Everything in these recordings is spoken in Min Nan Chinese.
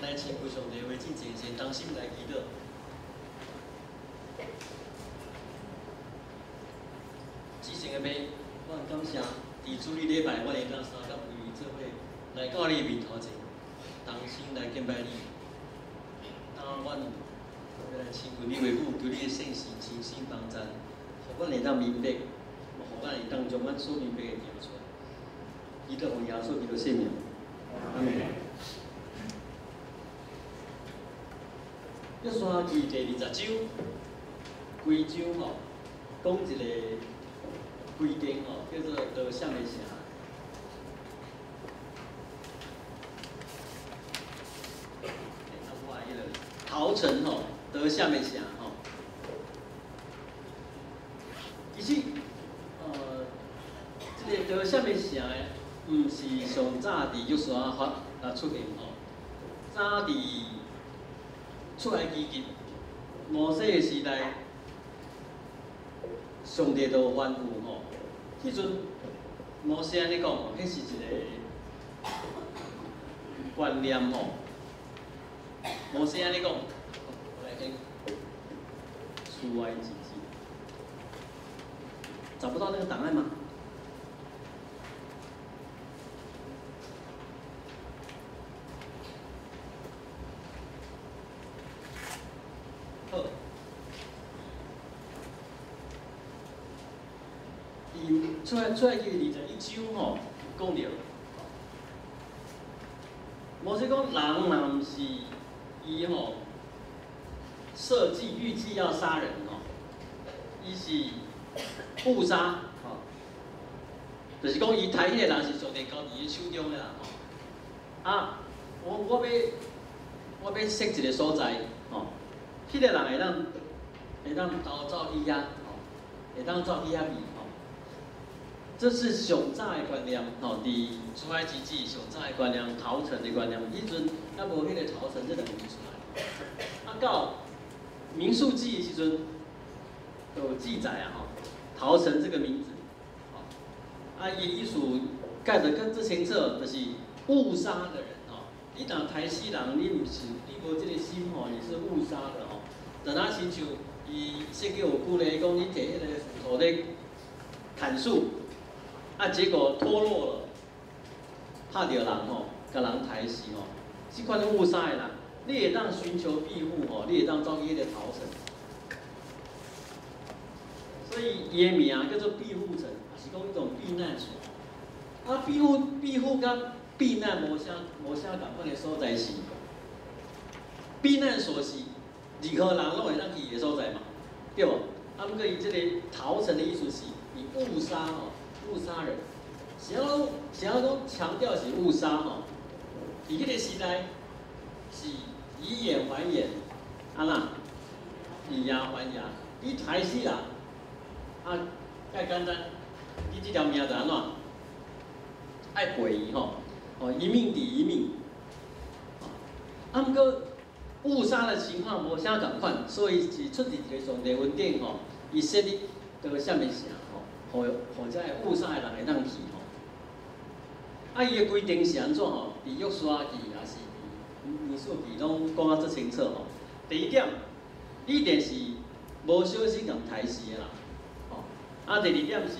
來親近上帝話之前，先同心來祈禱。至聖的父，我很感謝，佇主日禮拜，我會當三甲朋友做伙來到你面頭前，同心來敬拜你。當阮欲來親近你話語，求你的聖神親身幫贊，予阮會當明白，予阮會當將阮所明白的行出來。祈禱奉耶穌基督聖名，阿門。約書亞記第20章，規章吼，講一個規定吼，叫做得啥的城。逃城吼，得啥的城吼。其實，這個得啥的城的，毋是上早佇約書亞法啊出現吼，早佇出埃及記摩西的時代，上帝就吩咐吼，彼陣摩西按呢講吼，彼是一個觀念吼。摩西按呢講，我來聽出埃及記，找不到那個檔案嗎？好，佇出埃及21章吼，講著，摩西講人若毋是伊吼設計預計要殺人吼，伊是誤殺吼，就是講伊刣彼個人是上帝交佇伊手中的啦吼。啊，我欲設一個所在吼，彼個人會當逃走去遐吼，會當走去遐避吼。這是上早的觀念吼，佇出埃及記上早的觀念，逃城的觀念，彼陣猶無彼個逃城這兩個字出來。啊，到民數記的時陣，有記載啊吼，逃城這個名字，啊，伊意思解得閣足清楚，就是誤殺的人吼。你若刣死人，你毋是你無這個心吼，你是誤殺的吼。就若親像伊聖經有舉例講，你提彼個斧頭咧砍樹，啊，結果脫落了，拍著人吼，共人刣死吼，這款誤殺的人，你會當尋求庇護吼，你會當走去彼個逃城。所以伊的名叫做庇護城，也是講一種避難所。啊，庇護佮避難無啥仝款的所在是，避難所是任何人攏會當去的所在嘛，對無？啊，毋過伊這個逃城的意思是，你誤殺吼，誤殺人，是按怎講強調是誤殺吼？佇彼個時代是以眼還眼，按怎？以牙還牙，你刣死人，啊，較簡單，你這條命就按怎？愛賠伊吼，哦，一命抵一命。啊，毋過誤殺的情況無啥仝款，所以是出佇一個上帝恩典吼，伊設立得啥物城吼，予這个誤殺的人會當去吼。啊，伊的規定是按怎吼？佇約書亞記抑是佇民數記攏講啊足清楚吼。第一點，你一定是無小心共刣死的啦，吼。啊，第二點是，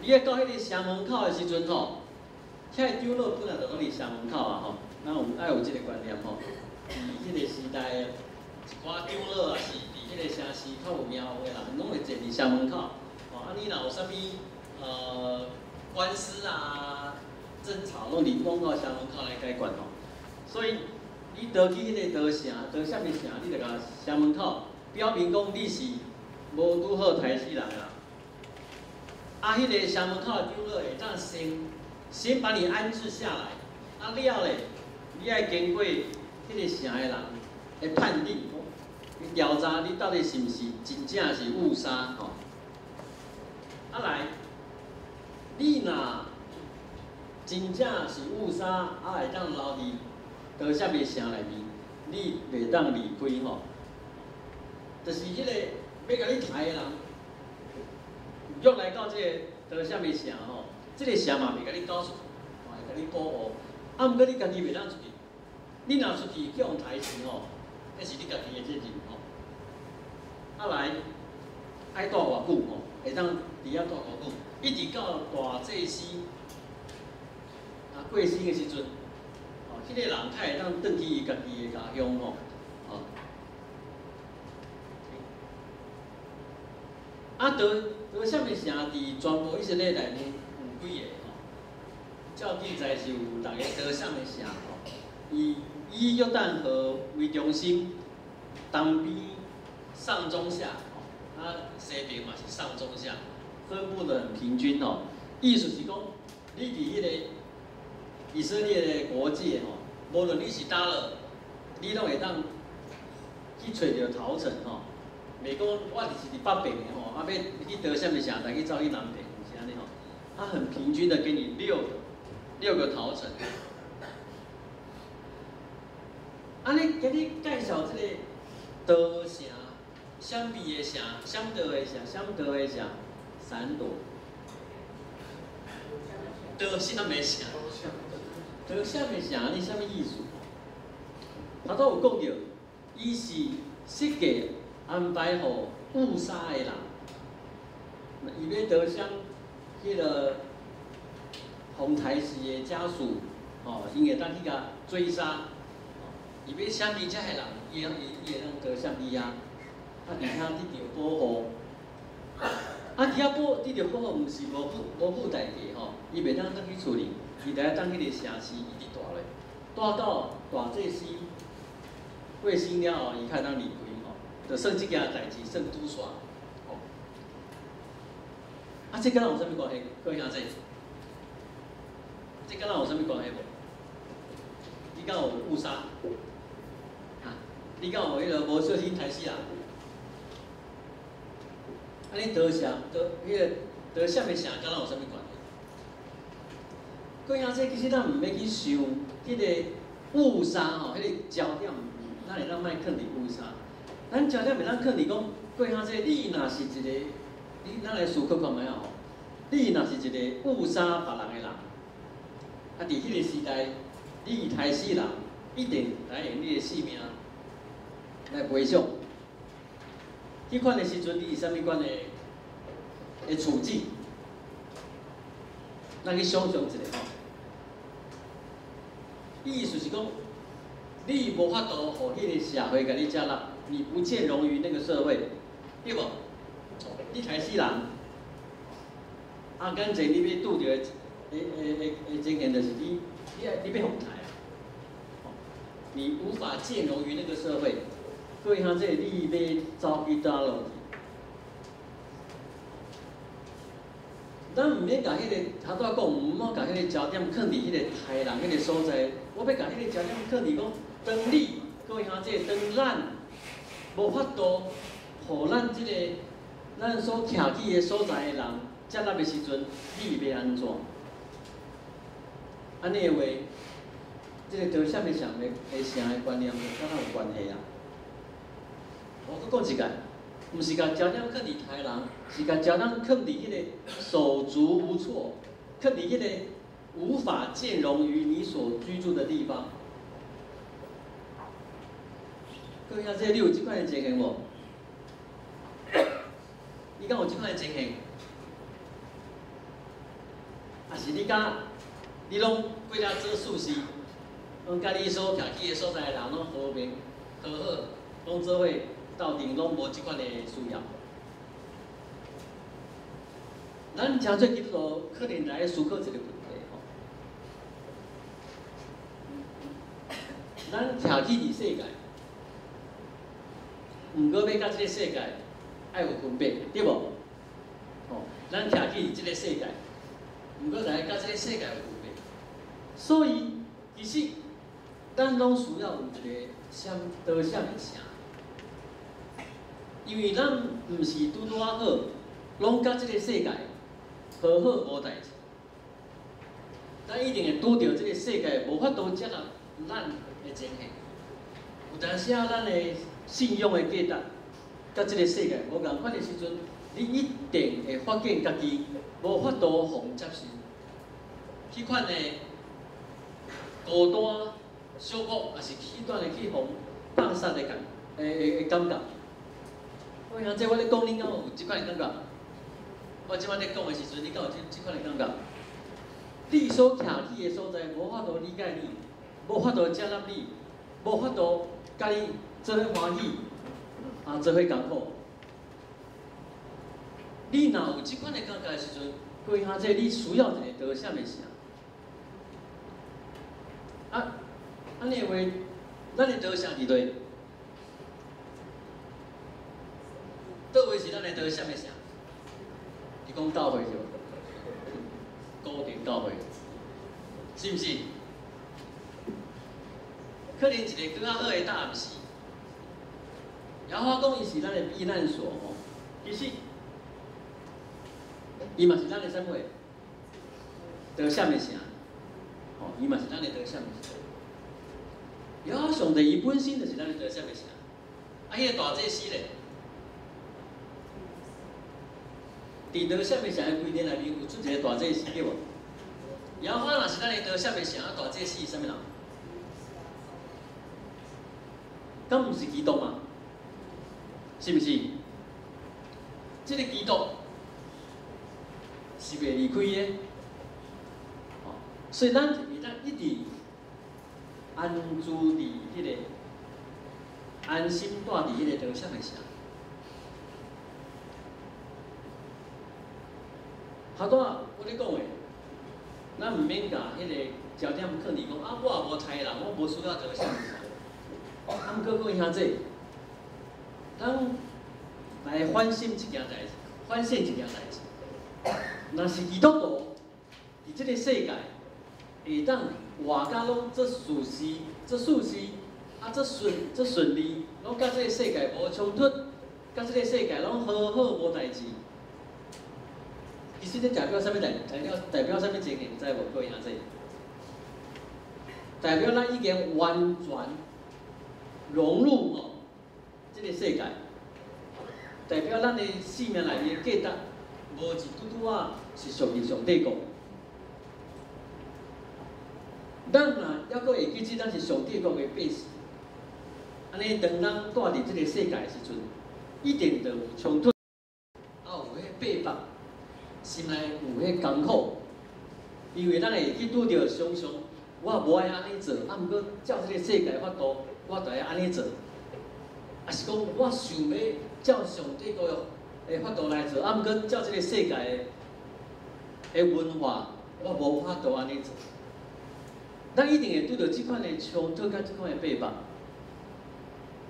你愛到彼個城門口的時陣吼，遐個長老本來就攏佇城門口啊吼，咱有愛有這個觀念吼。佇彼個時代，一寡長老也是佇彼個城市較有名望的人，攏會坐佇城門口。吼，啊，你若有啥物官司啊、爭吵，攏佇攏到城門口來解決吼。所以你倒去彼個逃城，逃啥物城，你就共城門口表明講你是無拄好刣死人啊。啊，彼個城門口的長老會當先把你安置下來，啊了咧，你愛經過彼個城的人的判定，去調查你到底是毋是真正是誤殺吼。啊來，你若真正是誤殺，啊會當留佇逃啥物城內面，你袂當離開吼。就是彼個欲共你刣的人，約來到這個逃啥物城吼，這個城嘛袂共你交出，嘛會共你保護。啊，毋過你家己袂當出去，你若出去去予刣死吼，彼是你家己的責任吼。啊來，愛蹛偌久吼？會當佇遐蹛偌久？一直到大祭司啊過身的時陣，哦，彼個人才會當轉去伊家己的家鄉吼，哦。啊，佗啥物城佇全部以色列內面有幾個吼？照記載是有六个逃閃的城吼，以以約旦河為中心，東邊上中下，吼，啊西邊嘛是上中下，分布得很平均吼。意思是講，你佇彼個以色列的國界吼，無論你是佗落，你攏會當去揣著逃城吼。袂講我就是佇北邊的吼，啊欲去佗啥物城，來去走去南邊，毋是按呢吼。他很平均的給你六個逃城。按呢，今日介紹這個逃城、閃避的城、閃逃的城、閃逃的城、閃躲。逃閃的城，逃閃的城，你啥物意思？頭拄有講著，伊是設計安排予誤殺的人，伊欲逃閃彼个予刣死的家屬，吼，𪜶會當去共追殺，伊欲閃避遮个人，伊會當逃閃去遐，啊，佇遐得著保護，啊，佇遐保得著保護，毋是無付代價吼，伊袂當轉去厝裡，伊佇遐當彼個城市一直蹛落，蹛到大祭司過身了後，伊才會當離開吼，就算這件代誌算拄煞，吼。啊，這佮咱有啥物關係？各位兄弟，這佮咱有啥物關係無？你敢有誤殺？哈？你敢有彼个無小心刣死人？啊，你逃城逃彼个逃閃的城，佮咱有啥物關係？各位兄弟，其實咱毋欲去想彼个誤殺吼，彼個焦點，咱會當莫囥佇誤殺。咱焦點會當囥佇講，各位兄弟，你若是一個，你咱來思考看覓仔吼，你若是一個誤殺別人的人，啊，佇彼個時代，你刣死人，一定來用你的性命來賠償。彼款的時陣，你是啥物款的處境？咱去想像一下吼。意思是講，你無法度予彼個社會共你接納，你不見容於那個社會，對無？你刣死人，啊，敢若你欲拄著的情形，就是你欲予刣啊！你無法見容於那個社會，各位兄弟，你欲走去佗落去？咱毋免共彼個頭拄仔講，毋好共彼個焦點囥佇彼個刣人彼個所在。我欲共彼個焦點囥佇講，當你各位兄弟，當咱無法度予咱這個咱所徛起的所在的人接納的時陣，你欲按怎？按呢的話，這個逃閃的城的城的觀念，就佮咱有關係啊。我閣講一擺，毋是共焦點囥佇刣人，是共焦點囥佇彼個手足無措，囥佇彼個無法兼容於你所居住的地方。各位兄弟，你有這款的情形無？你敢有這款的情形？抑是你敢，你攏過來做事事，攏佮你所徛起的所在的人攏和平和好，攏做伙鬥陣，攏無這款的需要。咱誠濟基督徒可能來思考一個問題吼，咱徛起佇世界，毋過欲佮這個世界愛有分別，對無？吼，咱徛起佇這個世界，毋過來佮這個世界有分別，所以其實咱攏需要有一個閃逃閃的城，因為咱毋是拄拄仔好，攏佮這個世界和好無代誌，咱一定會拄著這個世界無法度接納咱的情形。有當時啊，咱的信仰的價值，佮這個世界無仝款的時陣，你一定會發現家己無法度予人接受，彼款的孤單、小可，也是去蹛的去予放杀的感，的感覺。我兄這我咧講，恁敢有這款的感覺？我這擺咧講的時陣，你敢有這款的感覺？你所徛起的所在，無法度理解你，無法度接納你，無法度佮你做伙歡喜，啊，做伙艱苦。你若有這款的感覺的時陣，各位兄弟，你需要一个得勝的城。啊，按呢話，咱的得勝佇佗？佗位是咱的得勝的城？你講教會對無？高點教會，是毋是？可能一个更較好的答案是，耶和華講伊是咱的避難所吼，其實伊嘛是咱的啥物？得勝的城，吼，伊嘛是咱的得勝的城。耶和華上帝伊本身就是咱的得勝的城，啊，彼个大祭司咧，佇得勝的城的規定內面有出一个大祭司對無？耶和華若是咱的得勝的城，啊，大祭司是啥物人？敢毋是基督嗎？是毋是？這个基督是袂離開的，所以咱會當一直安住佇彼个安心蹛佇彼个得勝的城。頭拄仔我咧講的，咱毋免共彼个焦點囥佇講啊，我也無刣人，我無需要得勝的城。啊，毋過各位兄弟，咱來反省一件代誌，反省一件代誌。若是基督徒佇這个世界會當活甲攏做舒適、做舒適，啊，做順、做順利，攏佮這个世界無衝突，佮這个世界攏和好無代誌。其實這代表啥物代？代表啥物情形？知無？各位兄弟？代表咱已經完全融入吼這个世界，代表咱的生命內面的價值，無一拄拄仔是屬於上帝國。咱若猶閣會記得咱是上帝國的百姓，按呢當咱蹛佇這个世界的時陣，一定就有衝突，啊有彼逼迫，心內有彼艱苦，因為咱會去拄著常常，我無愛按呢做，啊毋過照這个世界法度，我就愛按呢做，啊是講我想欲照上帝國的法度來做，啊毋過照這个世界的文化，我無法度按呢做。咱一定會拄著這款的衝突佮這款的逼迫。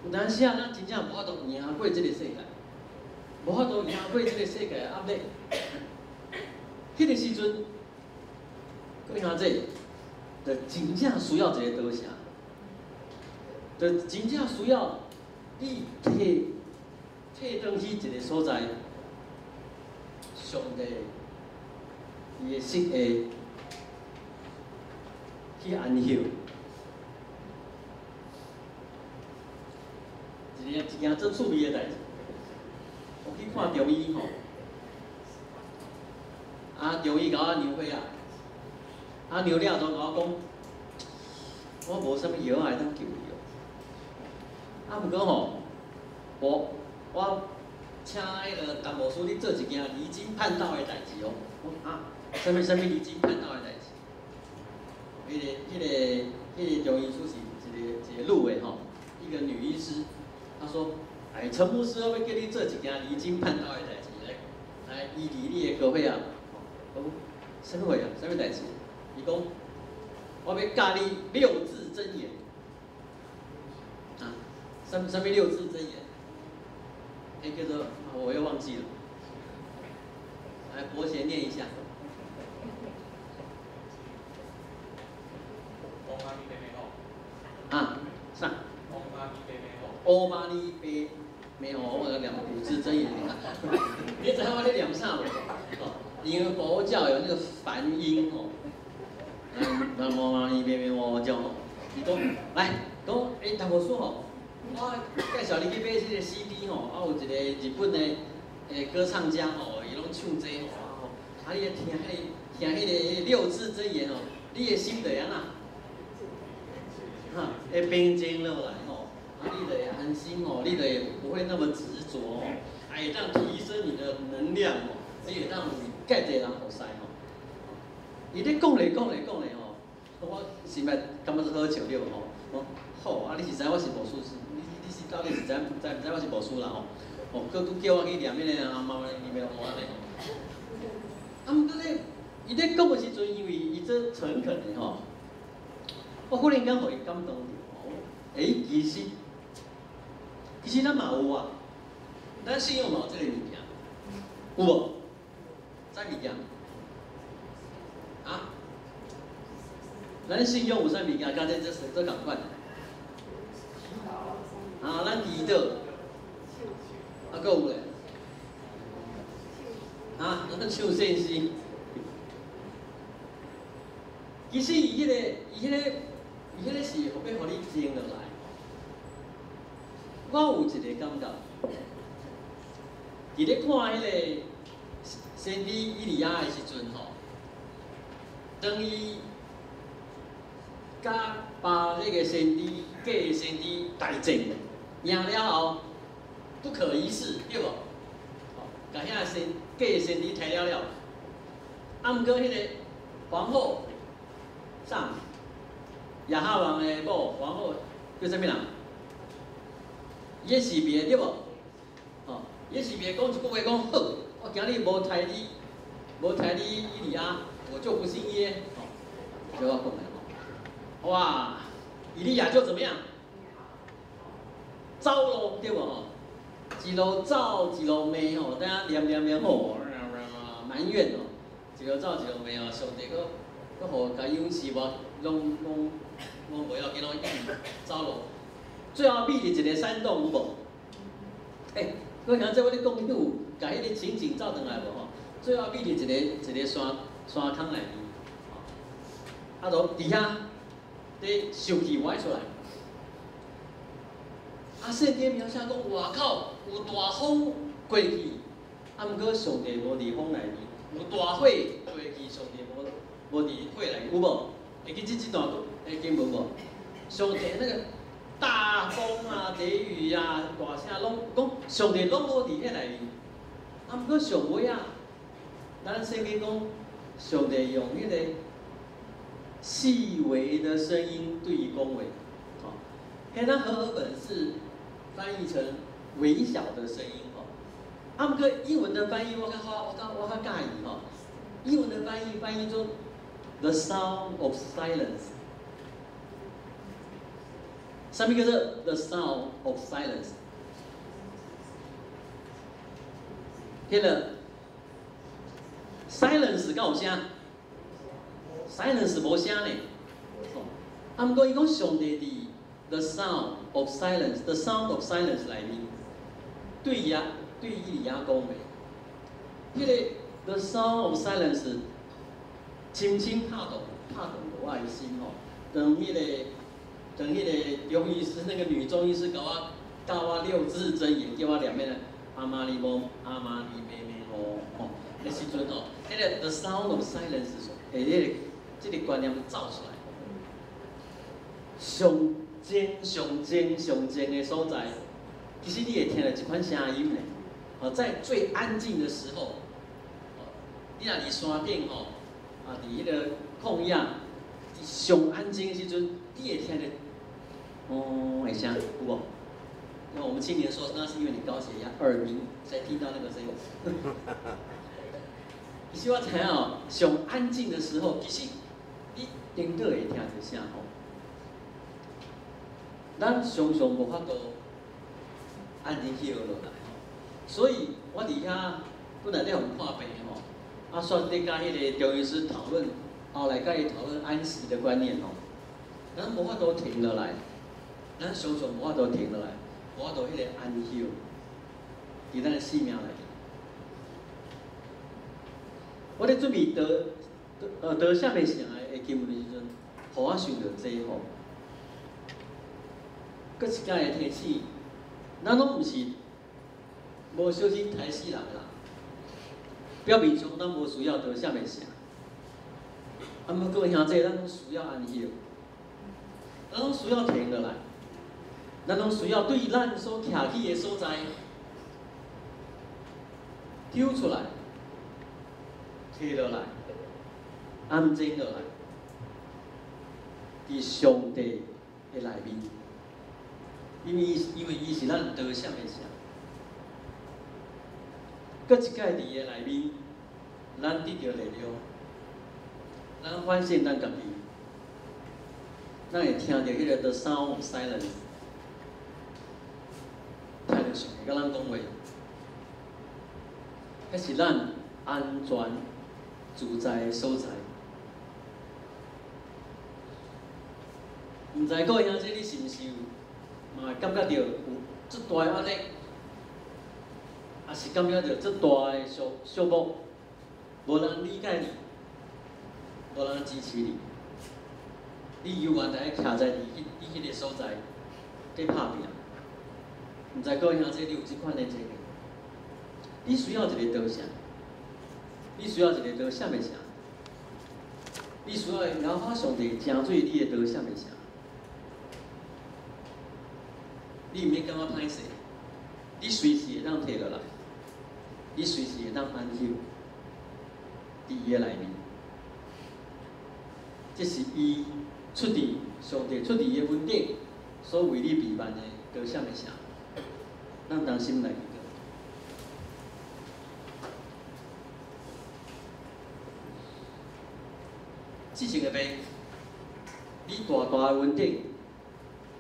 有當時啊，咱真正無法度贏過這个世界，無法度贏過這个世界的壓力。彼个時陣，各位兄弟，就真正需要一个得勝，就真正需要你退退轉去一个所在，上帝伊的膝下去安歇。一件足趣味的代誌，我去看中醫吼，啊中醫共我量血壓，啊量了就共我講，我無啥物藥仔會當救你哦。啊，毋過吼，我請彼个陳牧師你做一件離經叛道的代誌哦。我啊，啥物離經叛道的代誌？彼个中醫師是一個女的吼，一個女醫師，她說：“哎，陳牧師，我欲叫你做一件離經叛道的代誌，來醫治你的高血壓。”我講啥物話啊？啥物代誌？伊講，我欲教你六字真言。啊，啥物六字真言？彼叫做，我又忘記了。來，伯賢念一下。啊，啥？唵嘛呢叭咪吽，我來念五字真言。你知影我咧念啥無？哦，因為佛教有那個梵音哦。南無嘛呢叭咪吽叫吼。伊講來講，欸，陳牧師吼，我介紹你去買這个 CD 吼，啊有一個日本的歌唱家吼，伊攏唱這個吼，啊你聽彼個聽彼个六字真言哦，你的心就會按怎？哈，會平靜落來吼，啊，你就會安心吼，你就會不會那麼執著吼，啊，會當提升你的能量吼，你會當為蓋濟人服侍吼。伊咧講咧講咧講咧吼，我是咪感覺好笑對無吼？講好啊，你是知我是牧師，你是到底是知毋知我是牧師啦吼？哦，閣閣叫我去念彼个阿媽你袂我按呢。啊，毋過咧，伊咧講的時陣，因為伊做誠懇的吼，我忽然間予伊感動著吼。欸，其實咱嘛有啊，咱信仰嘛有這個物件，有無？啥物件？啊？咱信仰有啥物件？佮這做仝款？啊，咱祈禱，啊，閣有咧？啊，咱唱聖詩。其實伊彼個是欲予你靜落來。我有一個感覺，佇咧看彼個先知以利亞的時陣吼，當伊佮巴力的先知、假的先知大戰贏了後，不可一世，對無？共遐假的先知刣了了，啊，毋過彼個皇后上亞哈王的某皇后叫啥物人？耶洗別對無？吼，耶洗別講一句話講好，我今日無刣你，無刣你以利亞，我就不信耶。吼，就我講的吼。哇，以利亞就怎麼樣？走咯，對無吼？一路走一路罵吼，等下念念念吼，埋怨哦，一路走一路罵哦，上帝閣閣予共勇士無，攏無要緊，攏一直走路。最後避佇一個山洞有無？欸，各位兄弟，我咧講，你有共彼個情景走轉來無吼？最後避佇一個山坑內面，啊，就佇遐咧受氣歪出來。啊，聖經描寫講外口有大風過去，啊，毋過上帝無佇風內面；有大火過去，上帝無佇火內面，有無？會記這段經文無？上帝那個大風啊、雷雨啊、大聲攏講，上帝攏無佇彼內面。啊，毋過上尾仔，咱聖經講，上帝用彼個細微的聲音對伊講話，吼。彼咱和合本是翻譯成微小的聲音，吼。啊，毋過英文的翻譯我較好，我較佮意吼。英文的翻譯翻譯做 The sound of silence。啥物叫做 The sound of silence？彼個 silence 敢有聲？silence 無聲呢。啊，毋過伊講上帝佇 The sound of silence，The sound of silence 內面，對以利亞講話。彼個 The sound of silence 深深拍動我的心吼。當彼個中醫師，那個女中醫師教我六字真言，叫我念彼個阿媽尼吽，阿媽尼咪咪吽吼。彼時陣吼，彼個 The sound of silence，這個觀念走出來。上靜、上靜、上靜的所在，其實你會聽著一款聲音呢。哦，在最安靜的時候，哦，你若佇山頂吼，啊，佇彼個曠野，上安靜的時陣，你會聽著，嗡的聲，有無？那我們青年說，那是因為你高血壓、耳鳴，才聽到那個聲音。其實我知影哦，上安靜的時候，其實你頂倒會聽著聲吼。咱常常無法度按呢歇落來吼，所以我佇遐本來咧予𪜶看病吼，啊，煞咧佮彼個中醫師討論，後來佮伊討論安息的觀念吼，咱無法度停落來，咱常常無法度停落來，無法度彼個安息，佇咱的生命內面。我咧準備讀啥物城的經文的時陣，予我想著這吼。閣一擺的提醒，咱攏毋是無小心刣死人啦。表面上咱無需要得啥物城，啊，毋過兄弟，咱攏需要安息。咱攏需要停落來，咱攏需要對咱所徛起的所在抽出來，停落來，安靜落來，佇上帝的內面，因為伊是咱得勝的城。閣一擺佇伊的內面，咱得著力量，咱反省咱家己，咱會聽著彼个 The Sound of Silence，聽著上帝佮咱講話，彼是咱安全自在的所在。毋知各位兄弟，你是毋是有嘛會感覺著有足大的壓力，抑是感覺著足大的束縛，無人理解你，無人支持你，你猶原來徛在你彼个所在，佇拍拚。毋知各位兄弟，你有這款的經驗？你需要一个得勝，你需要一个得勝的城，你需要耶和華上帝成做你的得勝的城。你毋免感覺歹勢，你隨時會當提落來，你隨時會當安息佇伊的內面。這是伊出佇上帝出佇伊的雲頂所為你備辦的得勝的城。咱同心來祈禱。至聖的父，你大大的雲頂，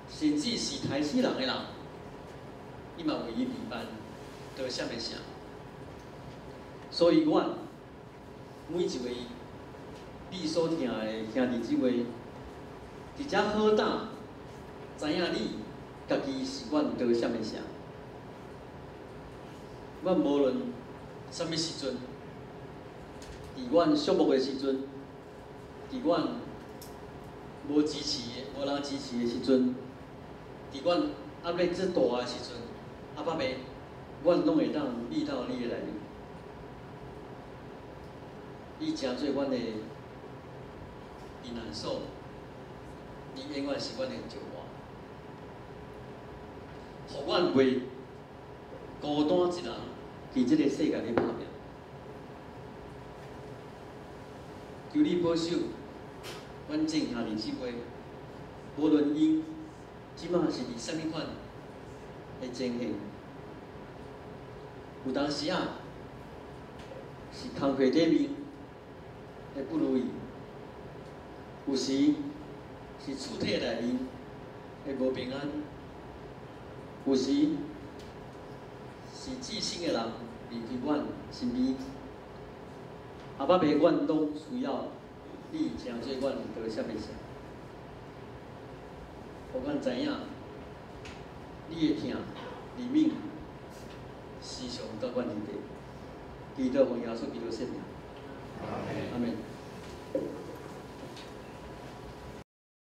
甚至是刣死人的人，你嘛為伊備辦得勝的城。所以，阮每一位你所疼的兄弟姊妹，佇遮好膽知影你家己是阮得勝的城。阮無論啥物時陣，佇阮寂寞的時陣，佇阮無支持的、無人支持的時陣，佇阮壓力這大的時陣，阿爸父，阮攏會當躡到你的內面，你成做阮的避難所，你永遠是阮的石岸，予阮袂孤單一人佇這个世界咧拍拚。求你保守阮眾兄弟姊妹，無論𪜶這馬是佇啥物款的情形，有當時啊是工課底面的不如意，有時是厝體內面的無平安，有時是至親的人離開阮身邊。阿爸父，阮攏需要你成做阮得勝的城，予阮知影你的疼、憐憫時常佮阮佇咧。祈禱奉耶穌基督聖名，阿門。